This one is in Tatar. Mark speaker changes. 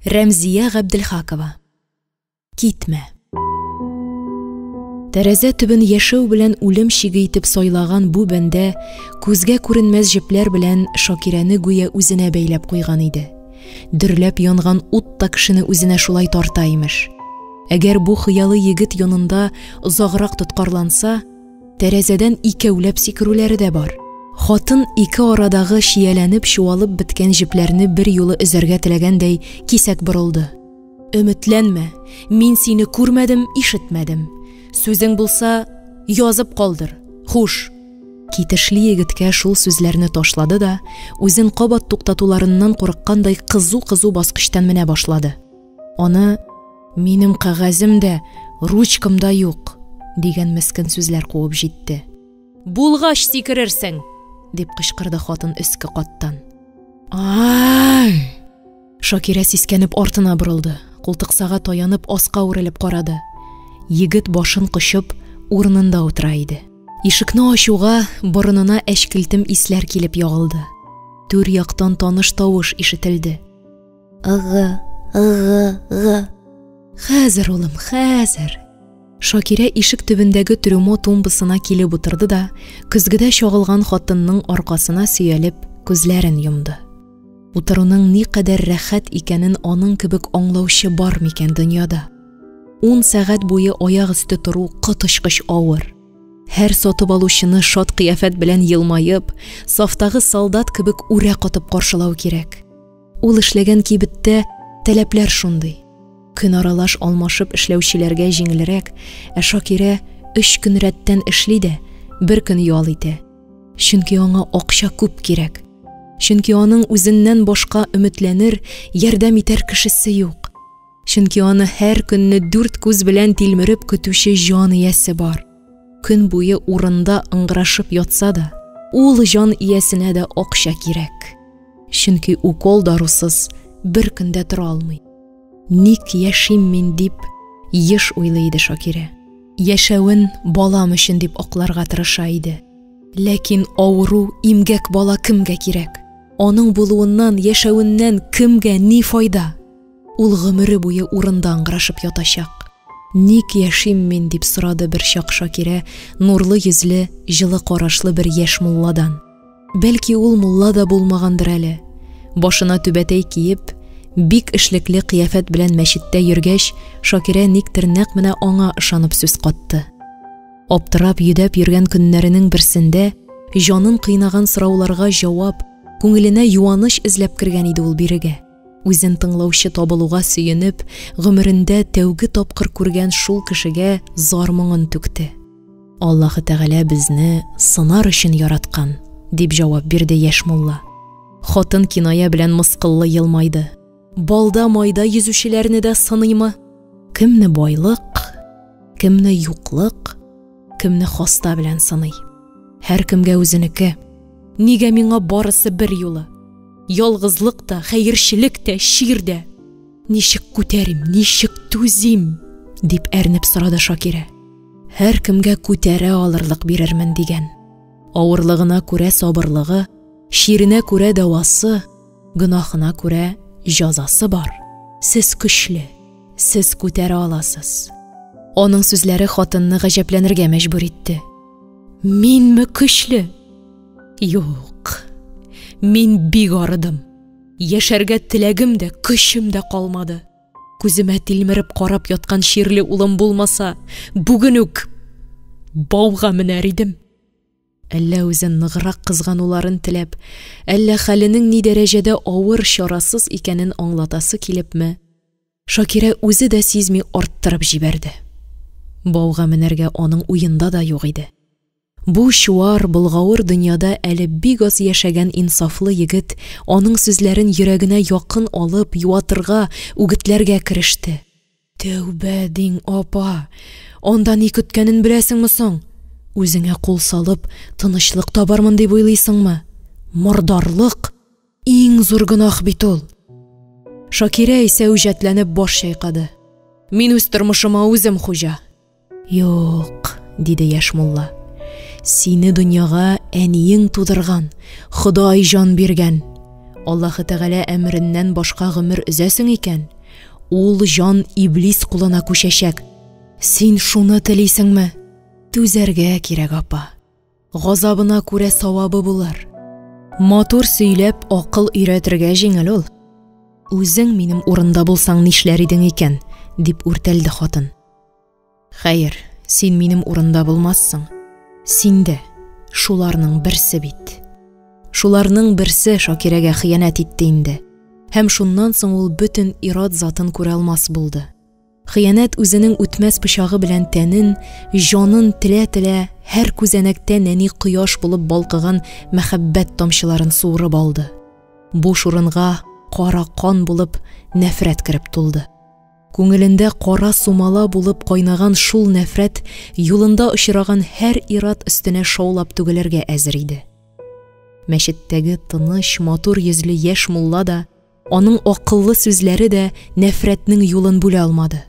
Speaker 1: Рәмзия Габделхакова. Китмә. Тәрәзә төбен яшәү белән үлем чиге итеп сайлаган бу бәндә күзгә күренмәс җепләр белән Шакирәне гүя үзенә бәйләп куйган иде. Дөрләп янган ут та кешене үзенә шулай тарта, имеш. Әгәр бу хыялый егет янында озаграк тоткарланса, тәрәзәдән икәүләп сикерүләре дә бар. Хатын ике арадагы чияләнеп-чуалып беткән җепләрне берьюлы өзәргә теләгәндәй кисәк борылды. Өметләнмә, мин сине күрмәдем, ишетмәдем. Сүзең булса, язып калдыр. Хуш. Китешли егеткә шул сүзләрне ташлады да, үзен кабат туктатуларыннан курыккандай кызу-кызу баскычтан менә башлады. Аны Минем кәгазем дә, ручкам да юк, дигән мескен сүзләр куып җитте. Булгач сикерерсең, дип кычкырды хатын өске каттан. Ай! Шакирә сискәнеп артына борылды, култыксага таянып аска үрелеп карады. Егет башын кочып урынында утыра иде. Ишекне ачуга борынына әчкелтем исләр килеп ягылды. Түр яктан таныш тавыш ишетелде.
Speaker 2: Ыгы, ыгы, гы.
Speaker 1: Хәзер, улым, хәзер. Шакирә ишек төбендәге трюмо тумбасына килеп утырды да, көзгедә чагылган хатынның аркасына сөялеп, күзләрен йомды. Утыруның никадәр рәхәт икәнен аның кебек аңлаучы бар микән дөньяда? Ун сәгать буе аяк өсте тору коточкыч авыр. Һәр сатып алучыны шат кыяфәт белән елмаеп, сафтагы солдат кебек үрә катып каршылау кирәк. Ул эшләгән кибеттә таләпләр шундый. Көн аралаш алмашып эшләүчеләргә җиңелрәк, ә Шакирә өч көн рәттән эшли дә, бер көн ял итә. Чөнки аңа акча күп кирәк. Чөнки аның үзеннән башка өметләнер, ярдәм итәр кешесе юк. Чөнки аны һәр көнне дүрт күз белән тилмереп көтүче җан иясе бар. Көн буе урында ыңгырашып ятса да, ул җан иясенә дә акча кирәк. Чөнки укол дарусыз бер көн дә тора алмый. Ник яшим мин дип еш уйлый иде Шакирә. Яшәвен балам өчен дип акларга тырыша иде. Ләкин авыру, имгәк бала кемгә кирәк? Аның булуыннан, яшәвеннән кемгә ни файда? Ул гомере буе урында ыңгырашып ятачак. Ник яшим мин дип сорады берчак Шакирә нурлы йөзле, җылы карашлы бер яшь мулладан. Бәлки ул мулла да булмагандыр әле. Башына түбәтәй киеп, бик эшлекле кыяфәт белән мәчеттә йөргәч, Шакирә никтер нәкъ менә аңа ышанып сүз катты. Аптырап йөдәп йөргән көннәренең берсендә җанын кыйнаган сорауларга җавап, күңеленә юаныч эзләп кергән иде ул бирегә. Үзен тыңлаучы табылуга сөенеп, гомерендә тәүге тапкыр күргән шул кешегә зар моңын түкте. Аллаһы Тәгалә безне сынар өчен яраткан, дип җавап бирде яшь мулла. Хатын киная белән мыскыллы елмайды. Балда майда йөзүчеләрне дә сыныймы? Кемне байлык, кемне юклык, кемне хаста белән сыный. Һәркемгә үзенеке. Нигә миңа барысы бер юлы? Ялгызлык та, хәерчелек тә, чир дә. Ничек күтәрим, ничек түзим? дип әрнеп сорады Шакирә. Һәркемгә күтәрә алырлык бирермен дигән. Авырлыгына күрә сабырлыгы, чиренә күрә дәвасы, гөнаһына күрә җазасы бар. Сез көчле, сез күтәрә аласыз. Аның сүзләре хатынны гаҗәпләнергә мәҗбүр итте. Минме көчле? Юк. Мин бик арыдым. Яшәргә теләгем дә, көчем дә калмады. Күземә тилмереп карап яткан чирле улым булмаса, бүген үк бауга менәр идем. Әллә үзен ныграк кызгануларын теләп, әллә хәленең ни дәрәҗәдә авыр, чарасыз икәнен аңлатасы килепме, Шакирә үзе дә сизми арттырып җибәрде. Бауга менәргә аның уенда да юк иде. Бу чуар, болгавыр дөньяда әле бик аз яшәгән инсафлы егет аның сүзләрен йөрәгенә якын алып, юатырга, үгетләргә кереште. Тәүбә диң, апа, анда ни көткәнен беләсеңме соң? Үзеңә кул салып, тынычлык табармын дип уйлыйсыңмы? Мордарлык иң зур гөнаһ бит ул. Шакирә исә үҗәтләнеп баш чайкады. Мин үз тормышыма үзем хуҗа. Юк, диде яшь мулла. Сине дөньяга әниең тудырган, Ходай җан биргән. Аллаһы Тәгалә әмереннән башка гомер өзәсең икән, ул җан иблис кулына күчәчәк. Син шуны телисеңме? Түзәргә кирәк, апа. Газабына күрә савабы булыр. Матур сөйләп акыл өйрәтергә җиңел ул. Үзең минем урында булсаң нишләр идең икән? дип үртәлде хатын. Хәер, син минем урында булмассың. Син дә шуларның берсе бит. Шуларның берсе Шакирәгә хыянәт итте инде. Һәм шуннан соң ул бөтен ир-ат затын күрә алмас булды. Хыянәт үзенең үтмәс пычагы белән тәнен, җанын телә-телә, һәр күзәнәктә нәни кояш булып балкыган мәхәббәт тамчыларын суырып алды. Буш урынга кара кан булып нәфрәт кереп тулды. Күңелендә кара сумала булып кайнаган шул нәфрәт юлында очраган һәр ир-ат өстенә шаулап түгелергә әзер иде. Мәчеттәге тыныч, матур йөзле яшь мулла да, аның акыллы сүзләре дә нәфрәтнең юлын бүлә алмады.